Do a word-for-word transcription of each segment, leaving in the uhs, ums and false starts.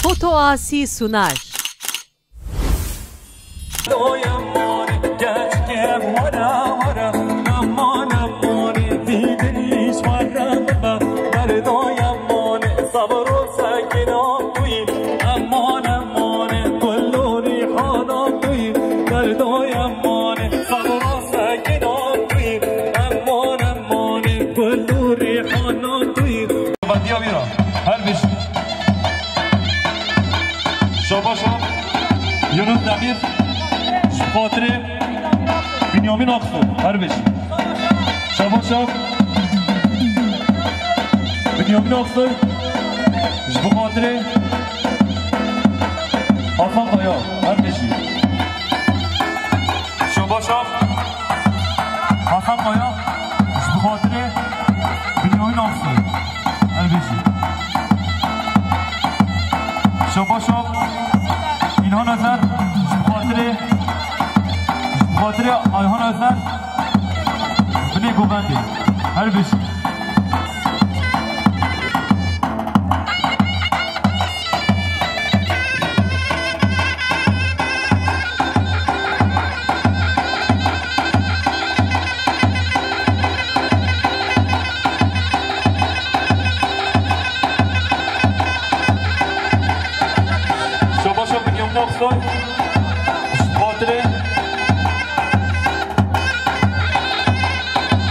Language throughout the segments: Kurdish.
Foto Asi sunar. Her bir Şabaşa Yunus Demir, ji xatirê Binyamin Aksoy, her bijî. Şabaşa Binyamin Aksoy, ji xatirê Hasan Kaya, her bijî. Şabaşa Hasan Kaya, ji xatirê Binyamin Aksoy. Her bijî. Şabaşa İlhan Özer, ji xatirê, ji xatirê Ayhan Özer, binê govendê. Her bijî. Şabaşa Binyamin Aksoy. Ji xatirê,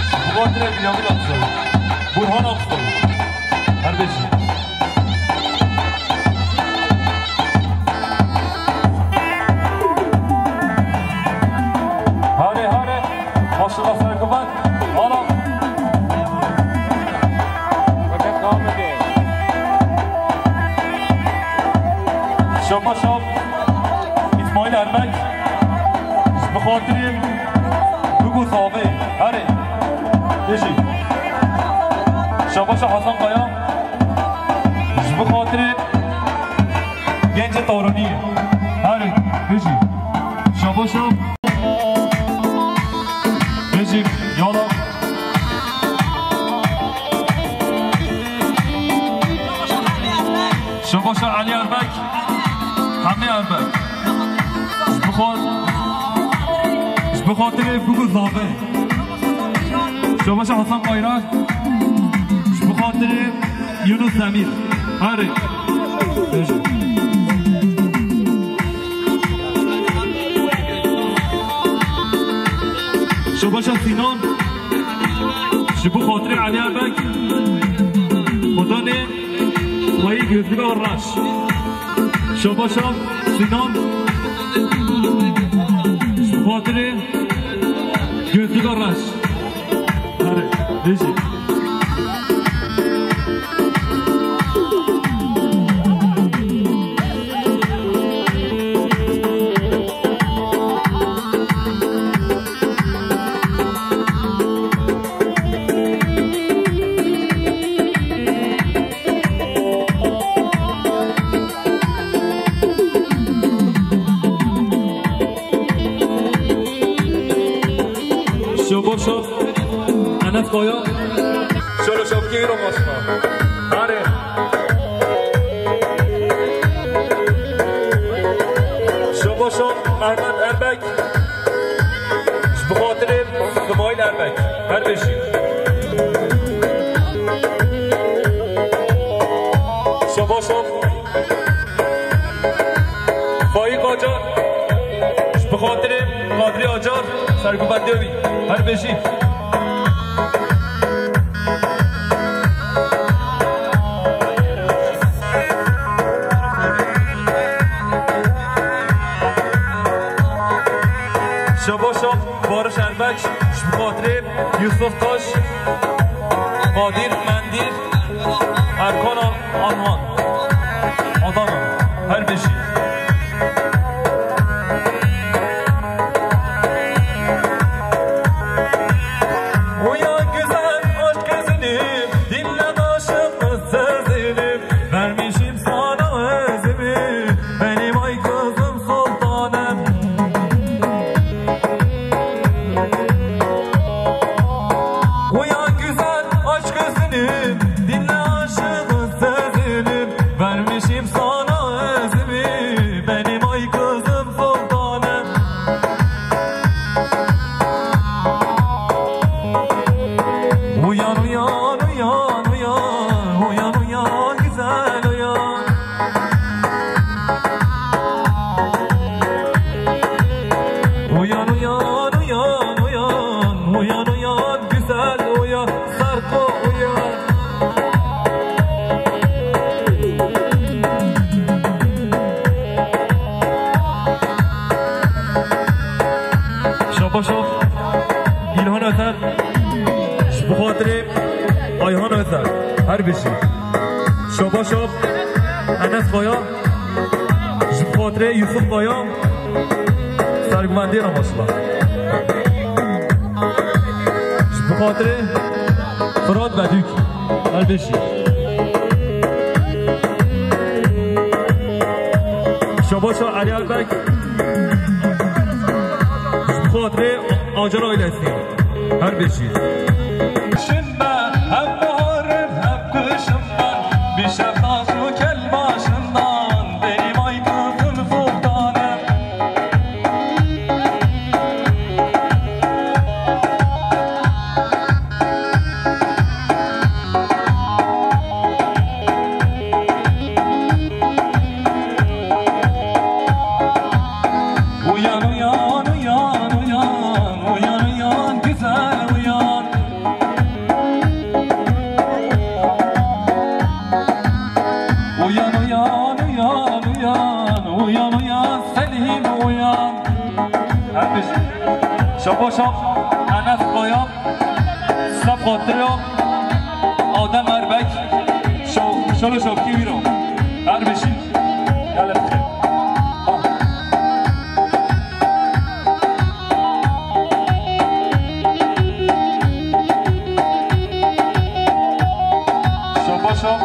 ji xatirê Binyamin Aksoy. Burhan Aksoy. Her bijî. Hare hare. Maşallah serkuvan. Hala. Şapa şap. İsmail Ermek. Ji bi xatirê Bigo Zavê. Herê. Bijî. Şapa şap Hasan Kaya. Ji bi xatirê gencê Taroniyê. Herê. Bijî. Şapa şap. Bijî. Yala. Şabaşa Elî Erbek, Hemî Erbek. Ji bi xat-, ji bi xatirê Bigo Zavê. Şabaşa Hasan Bayrak. Ji bi xatirê Yunus Demîr. Herê. Bêjin. Şabaşa Sinan. Ji bo xatirê Elî Erbek, Xudanê xweyî gözlüga reş. Şabaşa Sinan, ji bo xatirê gözlüga reş. Hadi, bijî. Şabaşa Enes Kaya. Şöyle şapkayı da başla. Hadi. Şabaşa Mehmet Erbek. Ji bi xatirê Simayîl Erbek. Her bijî. Şabaşa Faîk Acar, ji bi xatirê Kadrî Acar, sergûbendê wî, her bijî. Şabaşa Barış Erbek, ji bi xatirê Yusuf Taş, Kadir Mendîr, Erkan Alman, Adana, her bijî. Uyan güzel aşk gözünü, dinle aşık sözünü, vermişim sana özümü, benim ay kızım sultanım. Uyan güzel, aç gözünü, dinle aşığın sözünü. Enes Kaya, ji xatirê Yusuf Kaya, sergumendê re maşallah. Ji xatirê Firat Bedûk, her bijî. Şabaşa Elî Erbek, ji xatirê Acar ailesî, her bijî. Şin be, hem bahar im, hem kışım ben. Bir şeftaş û kel başından benim aykırdım sultanım. Uyan, uyan, uyan, uyan, uyan, uyan, güzel uyan. Uyan, uyan, uyan, uyan, uyan, uyan, Selim uyan. Hepimiz. Şapo şap, Enes Koyan. Sefo Trio, Adem Erbek, şo-, şolo şopkî wî ro. Her bijî. Gelin. Şapo şop.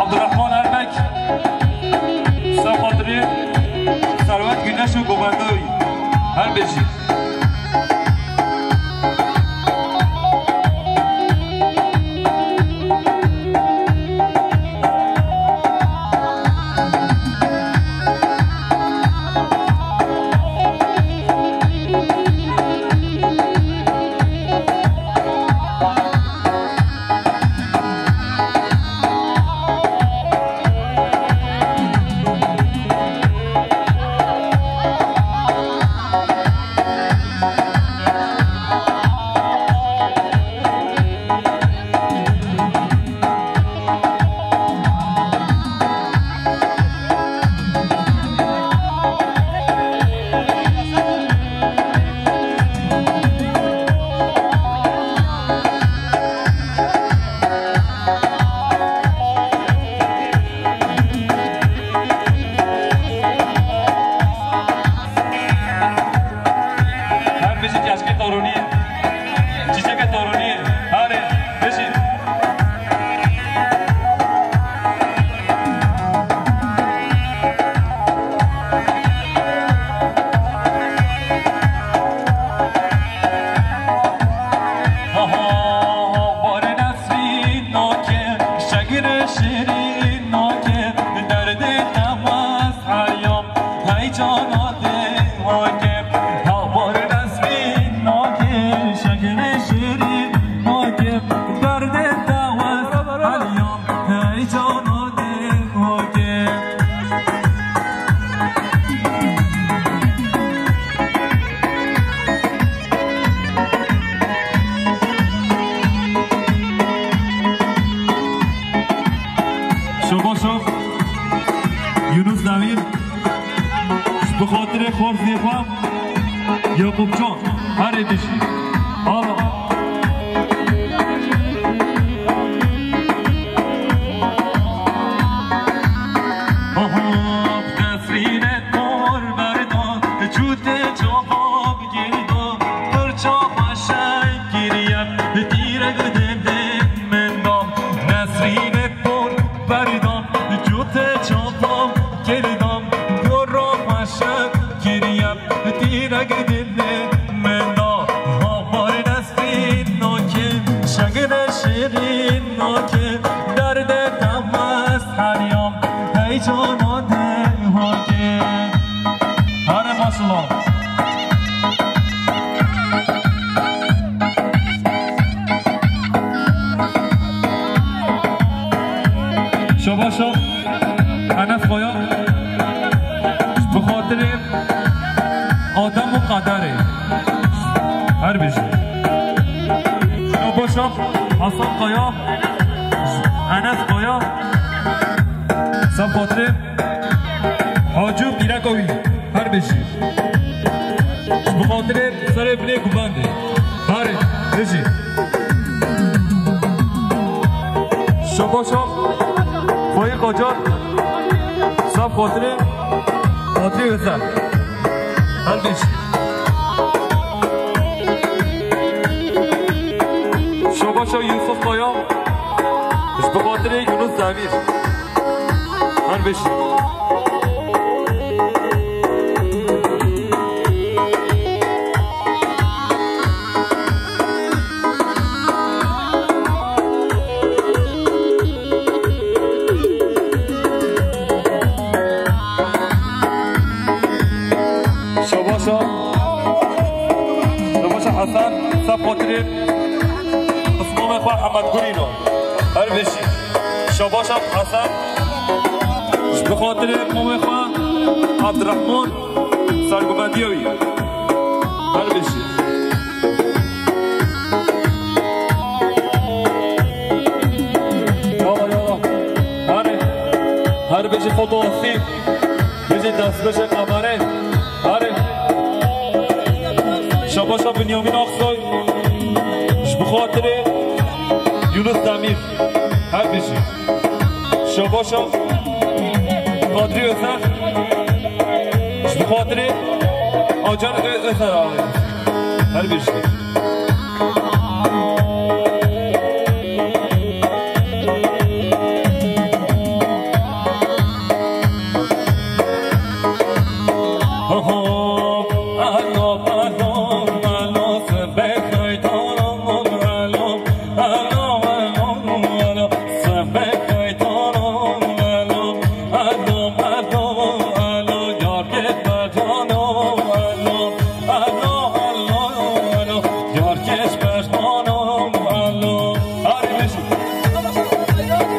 Abdurrahman Erbek, Sefo Trio, Servet Güneş û Govendawî. Her bijî. Her bijî keşkê Torûniyê, çîçekê Torûniyê, harê, bijî. Aha, barê nesrîn nake, şegirê şirîn nake, derdê te wes her yom, heycana dê wake. Ha, barê nesrîn nake, şegirê şirîn nake, derdê te wes her yom, heycana dê wake. Şoba şof, Yunus Navîn, bi xatirê xwarzê xwe, Yakupcan, herê bijî. Ava. Aha, Nesrîne kor berdan, çû tê çavan girdan, pirça xweşe kiriye, tîrek dilê min dan. Nesrîne kor berdan, çû tê çavan girdan, pirça xweşe kiriye, tîrek dilê min dan. Ha, barê nesrîn nake, şegirê şirîn nake, derdê te wes her yom, heycana dê wake. Hare maşallah. Şaba şab, Enes Kaya, bi xatirê Adem û Qederê. Her bijî. Şaba şab, Hasan Kaya, Enes Kaya, Sefo Trio, Hacî û pîreka wî, her bijî. Ji bi xatirê serê binê Gubendê. Her bijî. Paşa, Faîq Acar, saf xatirê Kadrî Özer. Her beş. Şabaşa Yusuf Kaya, ji bi xatirê Yunus Demîr. Her beş. Şabaşa, Şabaşa Hesen, saf xatirê Osmanê xwe Hemed Gurîno. Her beşî. Şabaşa Hesen, ji bi xatirê mamê xwe Abdurrahman. Sergovendiya wî. Her bijî. Yala, yala. Her, her bijî fotoğrafî. Bijî destbêjê kamerê. Her. Şabaşa Binyamin Aksoy. Ji bi xatirê Yunus Demîr. Her bijî. Şabaşa Kadrî Özer. Ji bi xatirê Acar Ö-, Özer awe. Her bijî.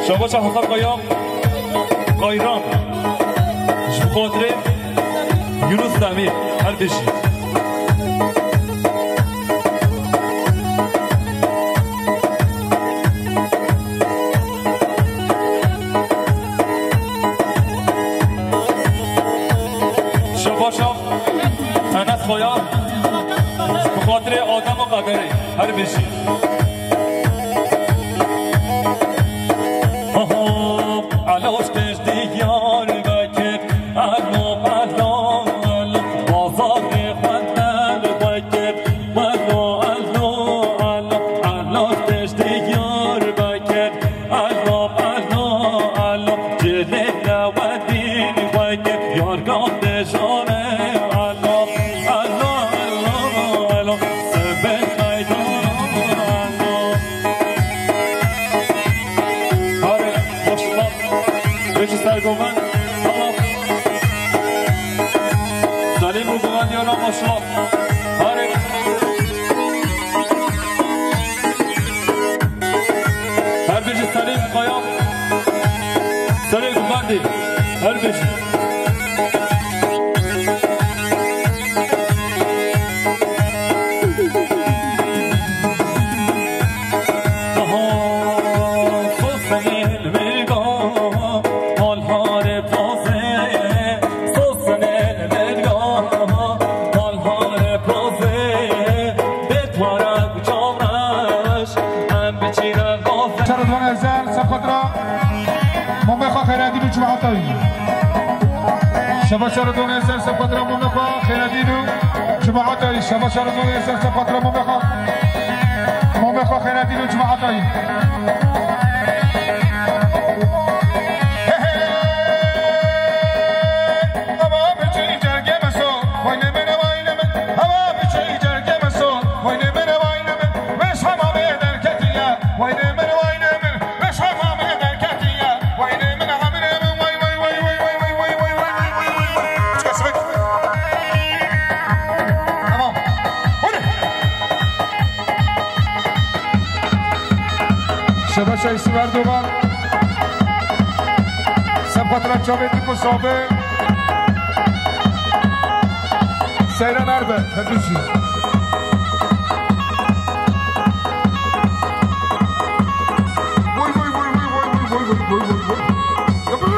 Şabaşa Hasan Kaya, Kayran. Ji xatirê Yunus Demîr, her bijî. Şabaşa Enes Xoya, bi xatirê Adem û Qederê, her bijî. Aha, Aloş têj Diyarbekir, alo, alo, alo, bazarê xwe derve kir. Alo, alo, alo, alo, têj Diyarbekir. Alo, alo, alo, cilê Lewedîn xwe kir. Yargan têjane, alo, alo, alo, alo, sebê xeydan, alo. Hare, boşuna. Peki Sergoven, tamam. Selim bu buna diyor ama şuna. Hare. Her bijî Selim Kaya. Selim Gumandî. Her bijî. Daha sosenên mirga, palhare taze, sosenên mirga, palhare taze, bêtwara çavreş, em biçîne gaze. Şeredwan Ezel, sefqatra, Momê xwe Xeyredîn û cemaeta wî. Şeva Şeredwan Ezel, sefqatra, Momê xwe Xeyredîn û cemaeta wî. Şeva Şeredwan Ezel, sefqatra, Momê xwe. Momê xwe Xeyredîn û cemaeta wî. Tamam. Hadi. Şebeşe Yusuf Erdoğan. Sefatra Çavê Diko Sabi. Seyran Erbe. Hepsi. Vay, vay, vay. Yapın.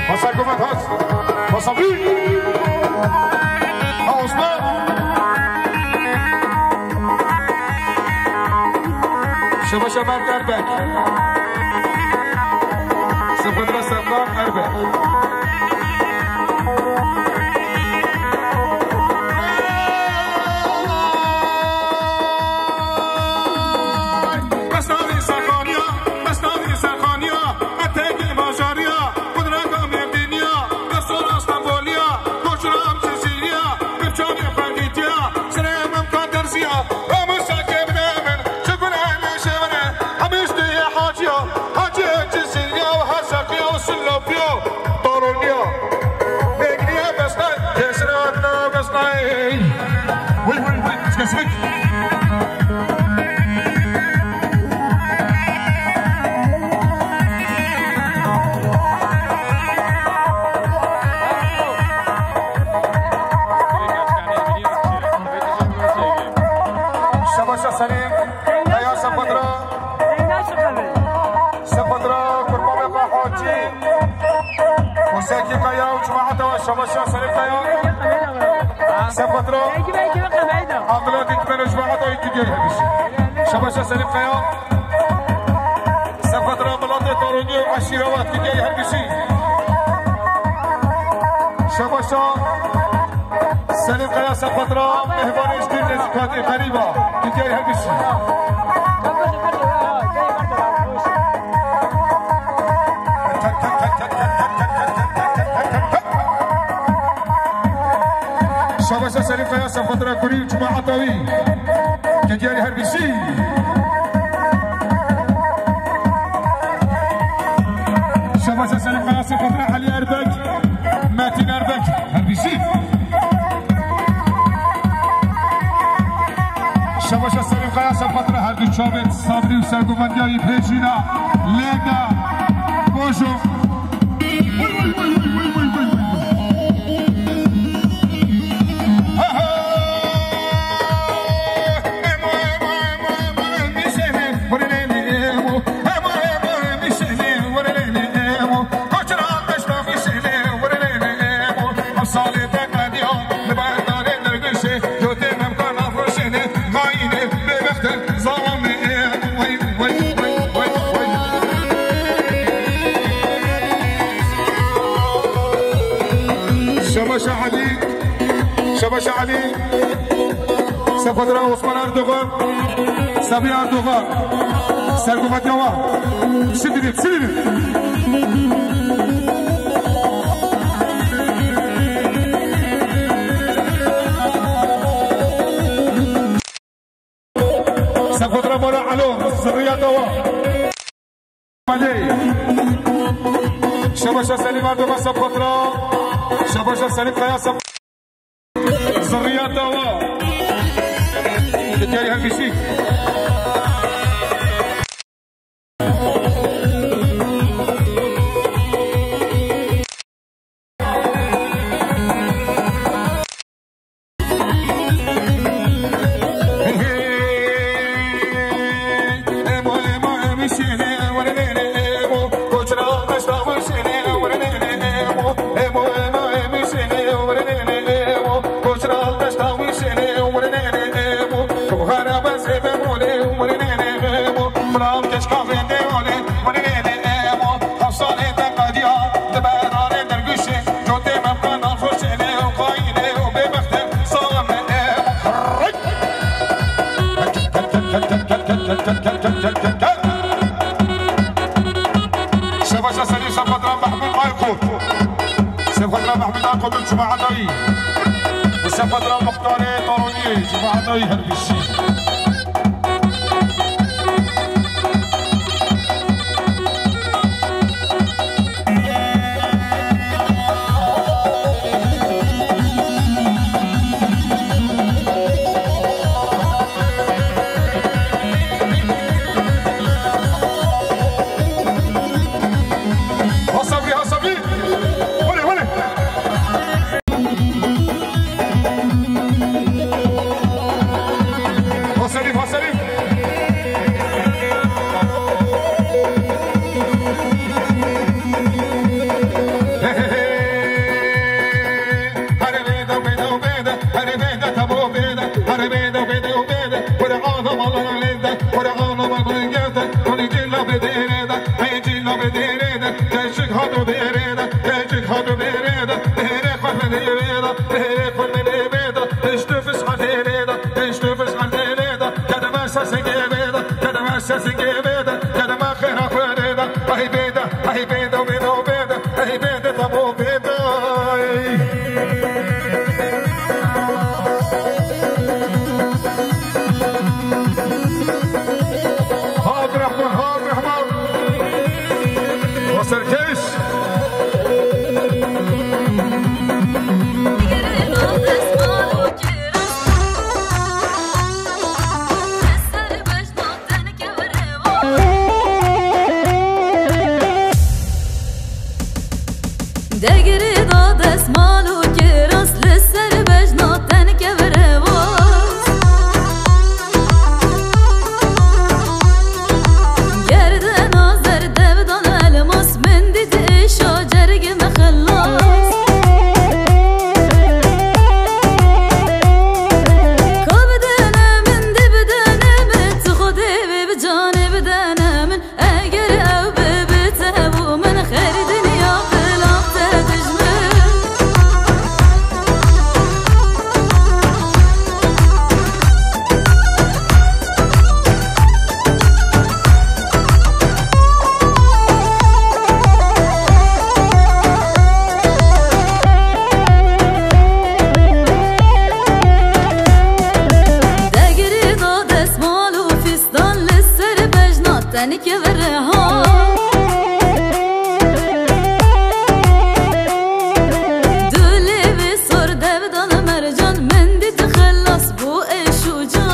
Masa Kumet Has. Masa Büyük. Ha Osman. Şebaşa Mert Erbek. Sefadra Serdar Erbek. Bestavî Serxaniya, bestavî Serxaniya, etekî bajariya, qudreta Mêrdîniya, destora Stenboliya, koçra Cizîriya, kifçanê xwendîtiya, sirê Memka Derziya, Ramusa Kevne min, çi gule neşevine, hemî ştiyê Haciya, Haciya Cizîriya û Heseqiya û Silopiya, Toroniya. Vegniye besnay, tesira adına besnay. Vay, vay, vay, kesmek. Şebaşa Selim, Kaya Sefadra. Sefadra Kurbanê Hacî. Huseyîn Kaya û cemaeta we, Şebaşa Selim Kaya. Sefadra Aqila Dikmen û cemaeta wî Kidyayê Herbîşî. Şebaşa Selim Kaya. Sefadra Milatê Torûnî û eşîra we Kidyayê Herbîşî. Şebaşa Selim Kaya Sefadra, mehvanê ji dîr nêzîkatî, qerîba, Kidyayê Herbîşî. Şebaşa Selim Kaya Sefadra Kurî û cemaeta wî, Kidyayê Herbîşî. Şebaşa Selim Kaya Sefadra Elî Erbek, Metin Erbek. Herbîşî. Şebaşa Selim Kaya Sefadra her du çavên sabrî û sergovendiya wî pêşîna lêda bojo. Şebaşa Elî, Şebaşa Elî, Sefadra Osman Erdogan, Sabiha Erdogan, sergovendiya wa. Silivî, Silivî. Sefadra Mara Elo, zirriyeta wa. Şebaşa Selim Erdogan Sefadra, Şebaşa Selim Kaya Sefadra. Zirriyeta wa. Kidyayê Herbîşî. Şebaşa Selîm Sefadra Mehmûd Aykut. Sefadra Mehmûd Aykut û cemaeta wî. Sefadra Muxtarê Torûnî, cemaeta wî Herbîşî. Sesingê bêde, kedime sesingê bêde, kedime xêra xwedê de, ey bêde, ey bêde, bêde, bêde, ey bêde, temo bêde, ey. Abdurrahman, Abdurrahman. Waser keş. Degirê da destmal û kiras, li ser bejna tenke virevas. Gerdena zer devdan elmas, min dît êşa cergê me xilas. Ka bidene min, dê bidene min, tu Xwedê wê bi canê bidene min. Eger ew bibe te bo min, xêr dinya bila te dijmin. Degirê da destmal û fîs dan li ser bejna tenike vire ha. Du lêvê sor devdan mercan, min dît xilas bû êş û can.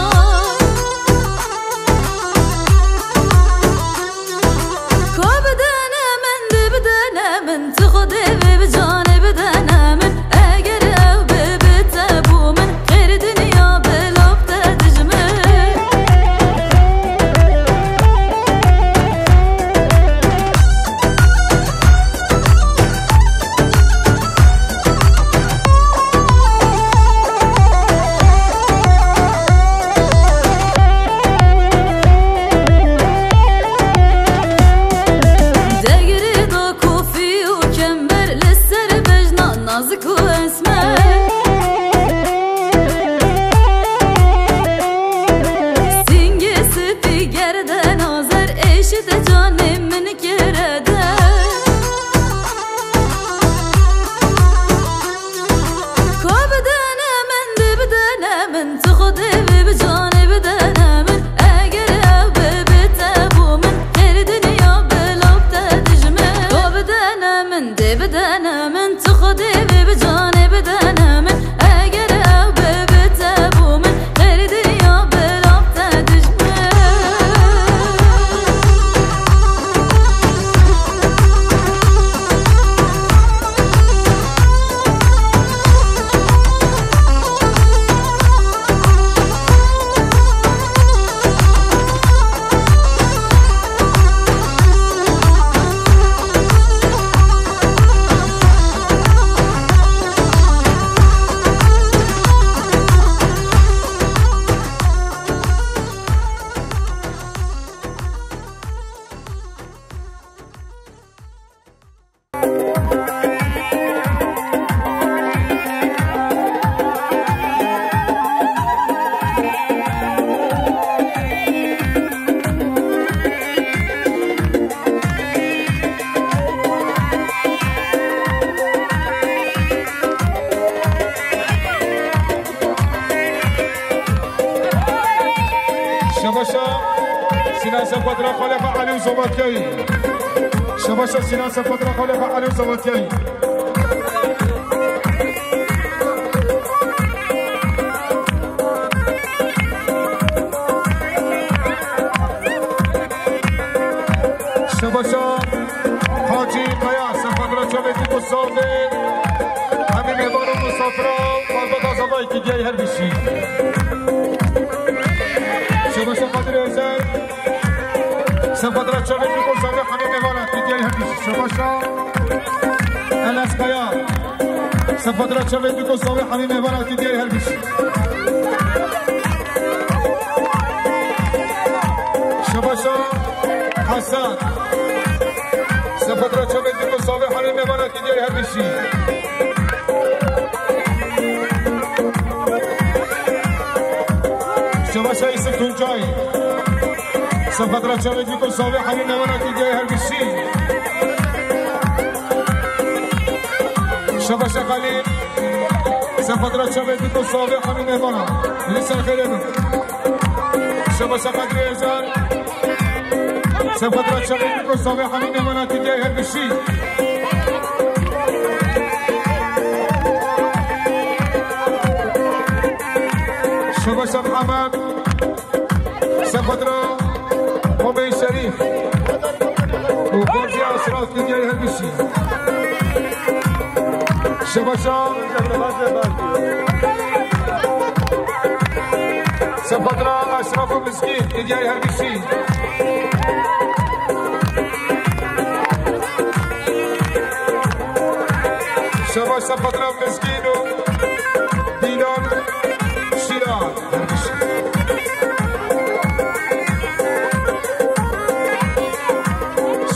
Ka bidene min, dê bidene min, tu Xwedê wê bi canê bidene min. Eger ew bibe te bo min, xêr dinya bila te dijmin. Degirê da kofî û kember, li ser bejna nazik û esmer. Singê spî, gerdena zer, êşî te canê min kire der. Ka bidene min, dê bidene min, tu Xwedê wê bi canê bidene min. Eger ew bibe te bo min, xêr dinya bila te dijmin. Ka bidene min, dê bidene min, tu Xwedê wê bi canê bidene min. Eger ew bibe te bo min, xêr dinya bila te dijmin. Şebaşa Sinan Sefadra Xalifa Elî û Zavatkeyî. Şebaşa Sinan Sefadra Xalifa Elî û Zavatkeyî. Şebaşa Hacî Kaya, Sefadra Çavê Tîko Savê. Hemî mêvan û misafira, malbata zavayê Tîdiyayê her bişî. Şebaşa Kadir Özel, Sefadra Çavê Tîko Savê, hemî mêvana Tîdiyayê her bişî. Şebaşa Enes Kaya, Sefadra Çavê Tîko Savê, hemî mêvana Tîdiyayê her bişî. Şebaşa Hasan. Sefadra Çavê Tîko Savê, hemî mêvana Tîdiyayê her bişî. Şebaşa Yusuf Tuncay. Sefetra çavê dîko savê hemî navana tîdiyayê her bîsî. Şebaşa Xalîl. Sefetra çavê dîko savê hemî navana. Li ser xêrê bin. Şebaşa Qedrê Ezer. Sefetra çavê dîko savê hemî navana tîdiyayê her bîsî. Şebaşa Mihemed. Sefetra Homê Şerîf û Gaziya Eşraf tîdiyayê her bîsî. Şebaşa. Sefetra Eşraf û Miskîn tîdiyayê her bîsî. Şebaşa Sefetra Miskîn û Dîlan Şîra.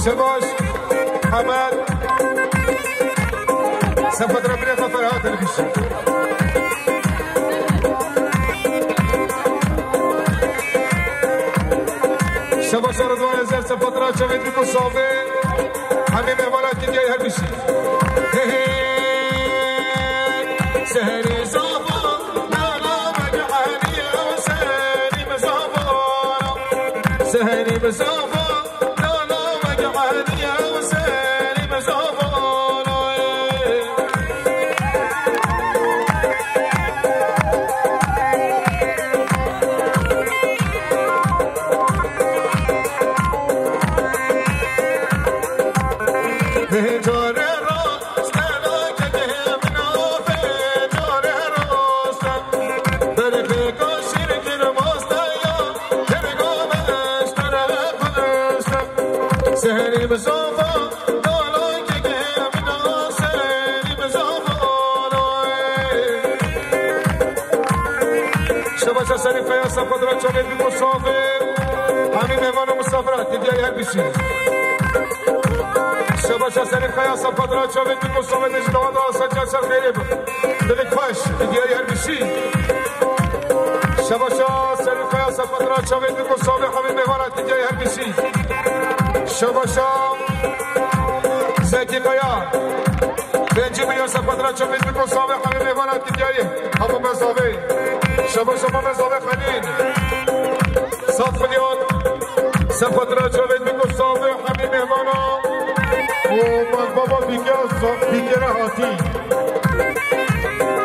Şebaş Hemed. Sefetra birê xwe Ferhat Ergişî. Şebaşa Ridwan Ezer, Sefetra çavê dîko savê. Hemî mêvana tîdiyayê her bîsî. Hey, hey. Seherî zava, nala me cehaniye, seherî me zava. Seherî me zava, nala me cehaniye, seherî me zava. Vê care rast e, la kekê min avê care rast e. Berfê kaşîr kir masteya, kir gome ez tere xwest e. Seherî bi zava, dala kekê min a, seherî bi zava. Şebaşa Serîf Kaya, Sefetra çavê dîko savê. Hemî mêvan û misafira tîdiyayê her bîsî. Şebaşa Serîf Kaya, Sefetra çavê dîko savê, dê ji dawata saca ser xêrê bin. Dilek xweş, tîdiyayê her bîsî. Şebaşa Serîf Kaya, Sefetra çavê dîko savê, hemî mêvana tîdiyayê her bîsî. Şebaşa Zekî Kaya. Pêncî milyon Sefetra çavê dîko savê, hemî mêvana tîdiyayê. Hemû me zavê. Şebaşa me zavê Xelîl. Sed milyon Sefetra çavê dîko savê, hemî mêvana. Û me baba bîke, bîke re hatî.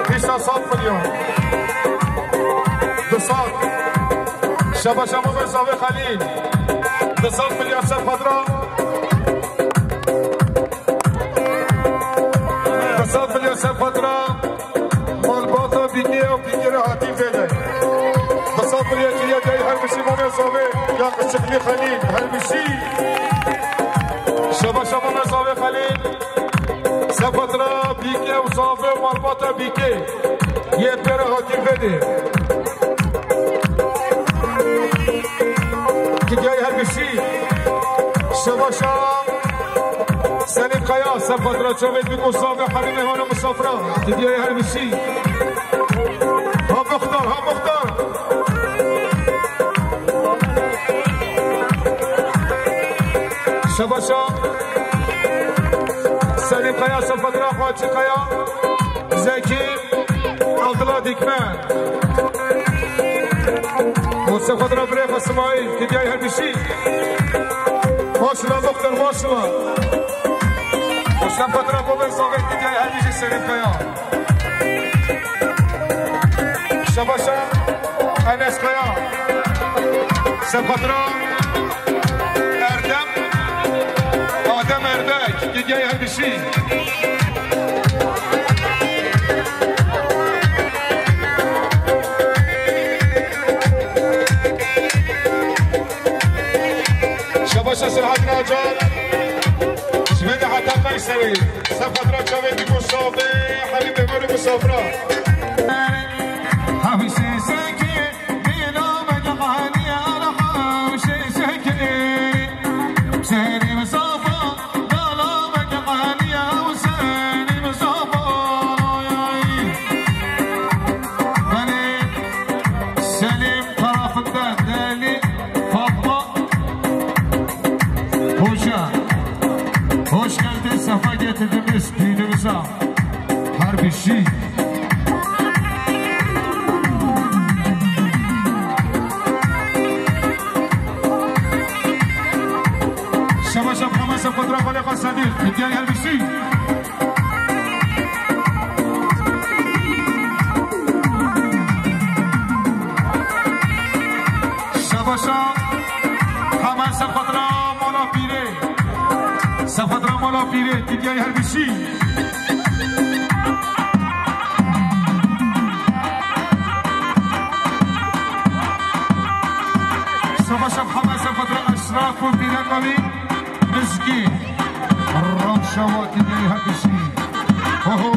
Dîsa sed milyon. Du sed. Şebaşa me zavê Xelîl. Du sed milyon Sefetra. Du sed milyon Sefetra. Malbata bîkê û bîkê re hatî vêde. Du sed milyon kiriye dayê her bişî mame zavê ya qişiklî Xelîl her bişî. Şebaşa mame zavê Xelîl. Sefetra bîkê û zavê û malbata bîkê. Yê pê re hatî vêde. Kiriye her bişî. Şebaşa Selîm Kaya, Sefetra çavê dîko zavê hemî mêvan û misafira. Tîdiyayê her bişî. Ha muxtar, ha muxtar. Şebaşa Selîm Kaya, Sefetra Hacî Kaya, Zekî. Abdullah Dikmen. Mustafa Dra birê xwe Simayîl, Tîdiyayê her bişî. Maşallah doktor, maşallah. Mustafa Dra bo ben zavê Tîdiyayê her bişî Serîf Kaya. Şebaşa Enes Kaya. Sefetra Erdem, Adem Erbek, Tîdiyayê her bişî. Şebaşa Selahattin Acar, ji vê de heta Qeyserê, Sefetra çavê dîko zavê, hemî mêvanê misafira. Hemî sê sekê. Selim tarafından Tebimiz, dinimize her bir şey. Şabaş, şabaş, hemen sen fotoğraf alaka Sadil. Diğer her bir şey. Şabaş, hemen sen fotoğraf ala pire. Sefadra mala pîrê, dinyayê her bişî. Şabaş Muhammed, sefadra eşraf û pîreka wî, miskî. Rewşa we, dinyayê her bişî. Ho, ho.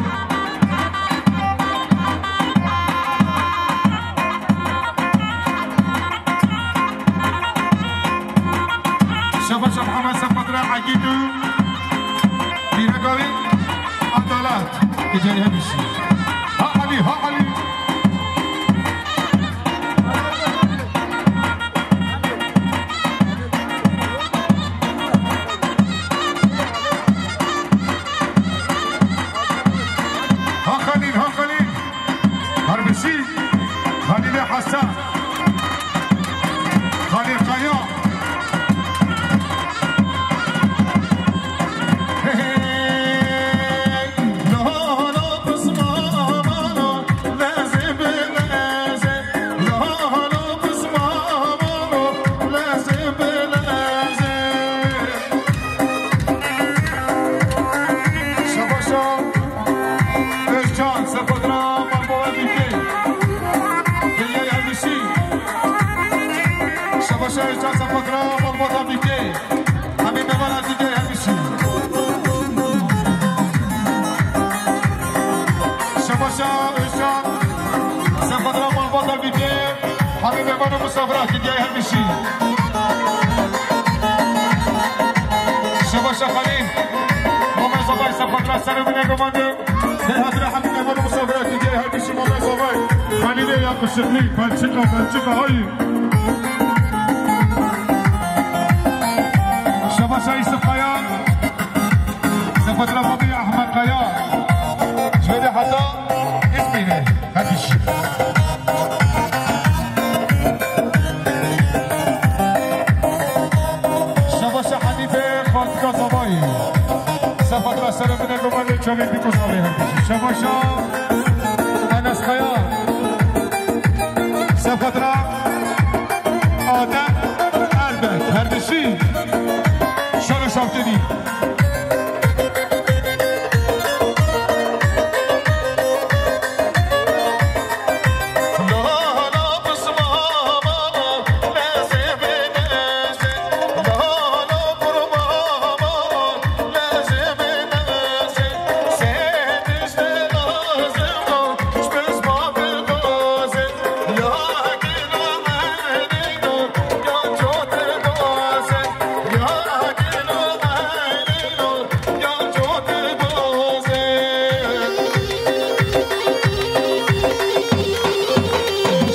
Şabaş Muhammed, sefadra Egîd û pîreka wî Edalet. Geceyê hemîşî. Ha Elî, ha Elî. Ha Xelîl, ha Xelîl. Her bişî. Xelîlê Hesen. Xelîl Kaya. Hey, hey. Lala pismamana, leze bi leze. Lala pismamana, leze bi leze. Şabaşa Özcan, sefadra Malbava Bîkê. Dinyayê her bişî. Şabaşa Özcan, sefadra Malbava Bîkê. Hemî mevana dinyayê her bişî. Şabaşa Özcan, sefadra Malbava Bîkê. Hemî mevana misafira dinyayê her bişî. Şabaşa Xelîl. Mame Zavay, sefadra serê min e, gomandê. Her hazir e, hemî mevana misafira dinyayê her bişî, Mame Zavay. Xelîlê yakışıklı, Belçika, Belçika, hayır. Şabaşa Yusuf Kaya. Sefadra Babi Ahmet Kaya. Cüvede hata İzmir'e. Hadi şimdi. Şabaşa Hanife Fatika Zavay. Sefadra serê min e, gomandê, çavê bîko zavê her bişî. Şabaşa Enes Kaya. Sefadra Adem Elbek. Her bişî. Şalo şaptênî.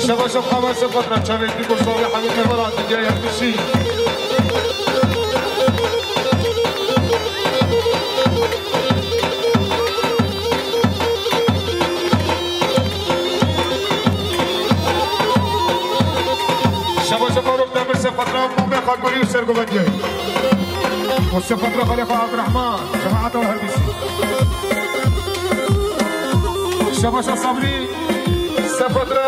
Şabaş Muhammed, sefadra çavê bîko zavê hemî mevana dinyayê her bişî. Şabaş Faruk Demir, sefadra Muhammed Xakbulî û sergovendiyê. Û sefadra Xalifa Abdurrahman, cemaeta her bişî. Şabaşa Sabrî, sefadra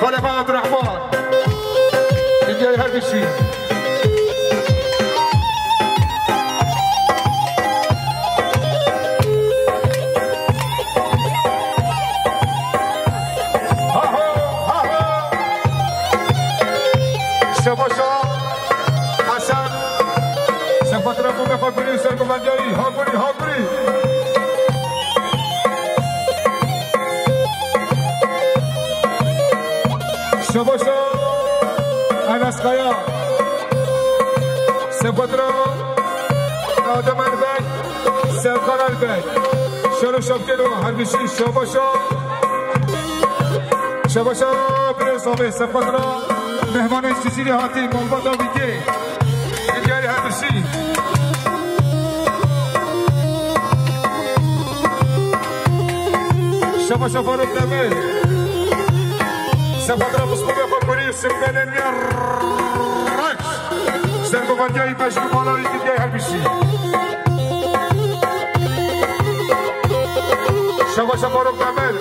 Xalifa Abdurrahman. Dinyayê her bişî. Haho, haho. Şabaşa Hesen. Sefadra Mume Xakbulî, sergovendiyê. Xakbulî, Xakbulî. Şabaşa Enes Kaya. Sefadra Adem Elbek. Serkan Elbek. Şero şapkeno her bişî şabaşa. Şabaşa birê zavê sefadra. Mehmanê Sicilî hatî malbata Bîkê. Dinyayê her bişî. Şabaşa Faruk Demir. Sefadra Mustafa Fakurî, Sirbenên ya Reş. Sergovandiyayî beş numara Yekîtiyayê Herbişî. Şabaşa Faruk Demir.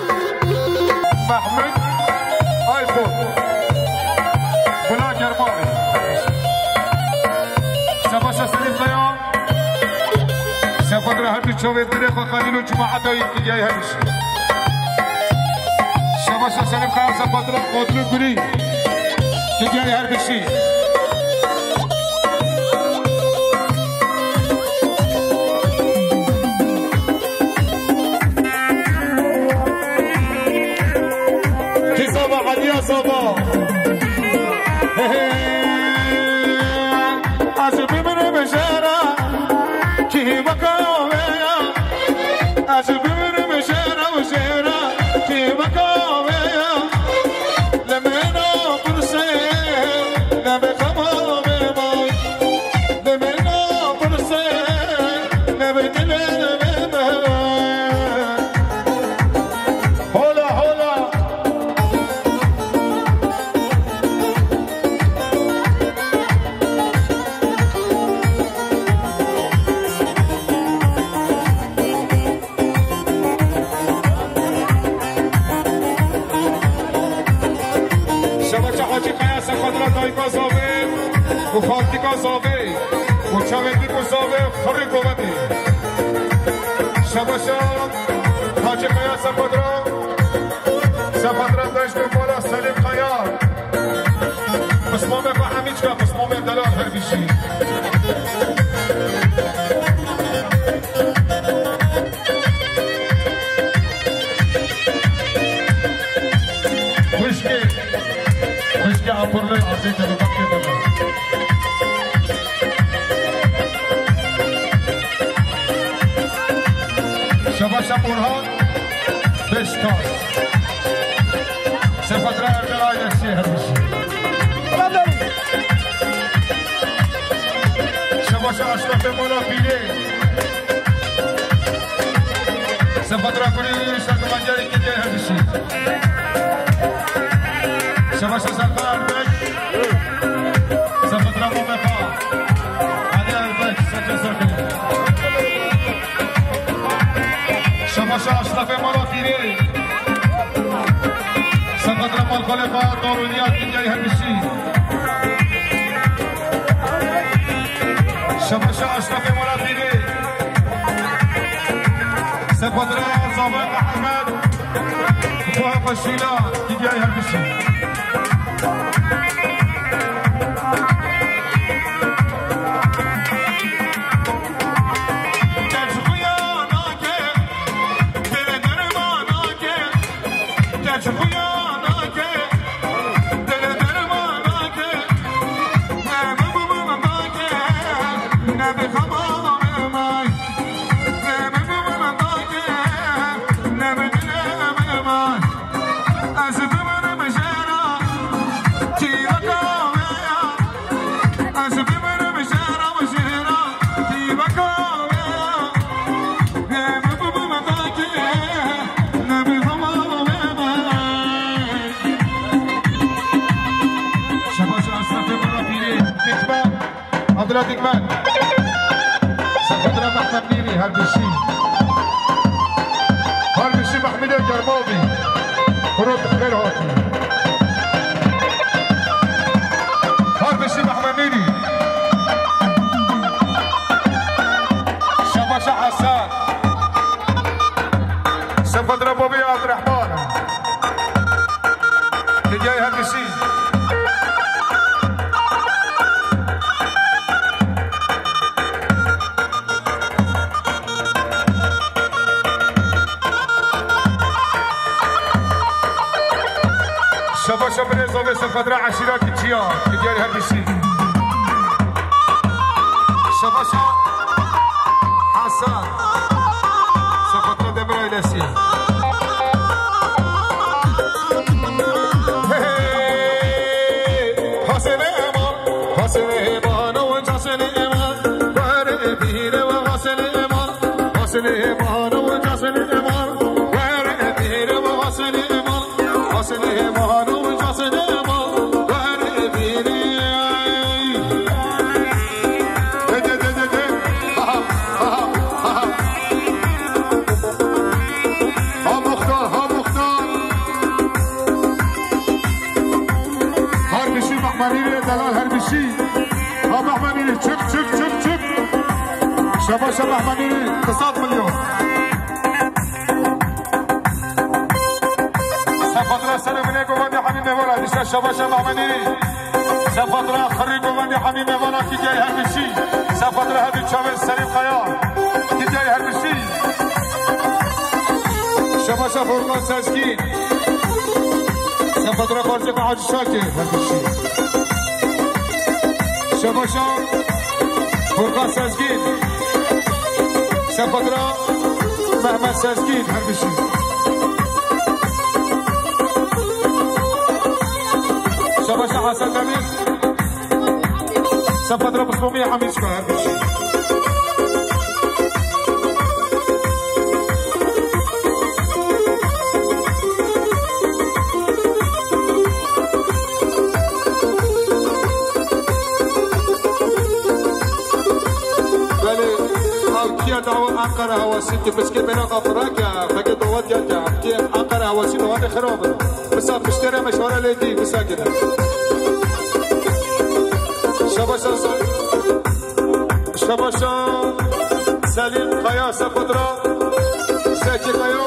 Mehmet Aypot. Bila Germavî. Şabaşa Selîm Kaya. Sefadra her du çavên dilê xwe Xelîl û cemaeta Yekîtiyayê Herbişî. Şabaşa Selîm Kaya, Sefadra Qodlu Gulî. Yekîtiyayê Herbişî. Kî zava Eliya zava. He he. Ez bimirim jêra, kî weka we ya. Ez bimirim jêra û jêra, kî weka we ya. Li min napirsê, ne bi xema bê may. Li min napirsê, ne bi dilê bê may. Hola, hola. Şebeşa Hacî Kaya, Sefadra dayika zavê û xaltika zavê û çavê dîk û zavê xirrê govendê. Şebeşa Hacî Kaya, Sefadra, Sefadra beş numara Selîm Kaya. Pismamê xwe hemî çika, pismamê delal her bişî. Xwişkê, xwişkê Apurlê, azê te bi bakê te be. Şebaşa Orhan, Beşiktaş. Sefadra Erdal ailesi her bişî. Şebaşa Aşrafê Mala Pîrê. Sefadra Gulî, Serkimandiyarê Kîtiyayê her bişî. Şebaşa Serdar Erbek. Sefadra Momefa. Hadi Erbek, Sefadra Serkimandiyarê. Şebaşa Aşrafê Mala Pîrê. Sefadra Malxalê Fa Darûniyat Kîtiyayê her bişî. Şebaşa Aşrafê Mala Pîrê. Sefadra Zava Ehmed. Fuha Paşîla Kîtiyayê her bişî. Ez bimirim jêra, kî weka we ya. Ez bimirim jêra û jêra, kî weka we ya. Ne bi bi bi bi dakê, ne bi hema we be. Şebaşa Eşrefê Mala Pîrê, Dikmen. Abdullah Dikmen. Sefadra Mehmed Mîrî, her bişî. Her bişî Mehmedê Germavî. Kurot xêr hatî. Her bişî Mehmed Mîrî. Şebaşa Hesen. Sefadra Bobî Abdurrahman. Hediye her bişî. Şebaşa birêz avê Sefadra Eşîra Kiçiya. Hediye her bişî. Şebaşa Hasan. Sefadra Demir ailesi. Hey, hey. Hasenê Eman, Hasenê Eman, o Hasenê Eman. Were pîre we Hasenê Eman, Hasenê Eman, o Hasenê Eman. Were pîre we Ê Muharrem casine ma were bîrî. De, de, de, de, de. Ha, ha, ha, ha. Ha muxtar, ha muxtar. Her bişî Mehmenî rê delal her bişî. Ha Mehmenî rê çık, çık, çık, çık. Şebaşa Mehmenî rê kısat milyon. Sefatra serê binê govendê Hemî Mevara, dişa şebaşa Mehmenî. Sefatra xirî govendê Hemî Mevara, kîdyayê her bişî. Sefatra hevî çavê Serîf Kaya, kîdyayê her bişî. Şebaşa Furkan Sezgîn. Sefatra Farzê Hacı Şakir, her bişî. Şebaşa Furkan Sezgîn. Sefatra Mehmet Sezgîn, her bişî. Şebaşa Hasan Demir. Sefatra Muslumiye Hamîçka, her bişî. Belê, ev kiya dawa Ankara hawasî ki piskê bêna qapira ke, fekê dawa diya ke, ev kiya Ankara hawasî dawa de xirab in. Bisa piştê re meşwara lê dî, bisa gine. Şebaşa Sa-, Şebaşa Selîm Kaya Sefatra, Zekî Kaya,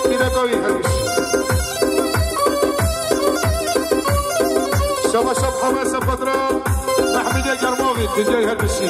Pîreka wî her bişî. Şebaşa Mihemed Sefatra, Mehmûdê Germavî, kîdyayê her bişî.